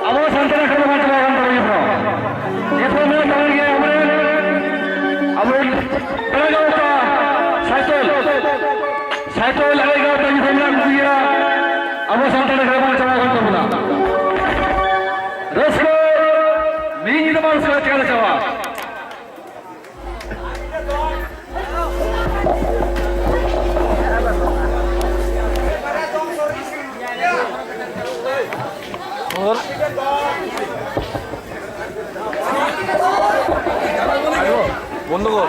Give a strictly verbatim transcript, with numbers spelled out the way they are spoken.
ᱟᱵᱚ ᱥᱟᱱᱛᱟᱲ ᱟᱠᱷᱲᱟ ᱫᱚ ᱵᱟᱝ ᱪᱟᱵᱟ ᱟᱠᱟᱱ ᱛᱟᱵᱚᱱᱟ ᱱᱤᱛ ᱦᱚᱸ᱾ ᱱᱤᱛ ᱦᱚᱸ ᱢᱮᱱᱟᱜ ᱛᱟᱵᱚᱱ ᱜᱮᱭᱟ ᱟᱵᱚᱨᱮᱱ, ᱟᱵᱚᱨᱮᱱ ᱯᱮᱲᱟ ᱜᱟᱶᱛᱟ ᱥᱟᱭᱛᱚᱞ, ᱥᱟᱭᱛᱚᱞ ᱟᱲᱮ ᱜᱟᱶᱛᱟ ᱱᱤᱛ ᱦᱚᱸ ᱢᱮᱱᱟᱜ ᱠᱚ ᱜᱮᱭᱟ᱾ ᱟᱵᱚ ᱥᱟᱱᱛᱟᱲ ᱟᱠᱷᱲᱟ ᱵᱟᱝ ᱪᱟᱵᱟ ᱟᱠᱟᱱ ᱛᱟᱵᱚᱱᱟ᱾ ᱨᱟᱹᱥᱠᱟᱹ ᱢᱤᱫ ᱧᱤᱫᱟᱹ ᱵᱟᱝ ᱨᱟᱹᱥᱠᱟᱹ ᱪᱮᱠᱟ ᱞᱮ ᱪᱟᱵᱟ? বন্ধ কর।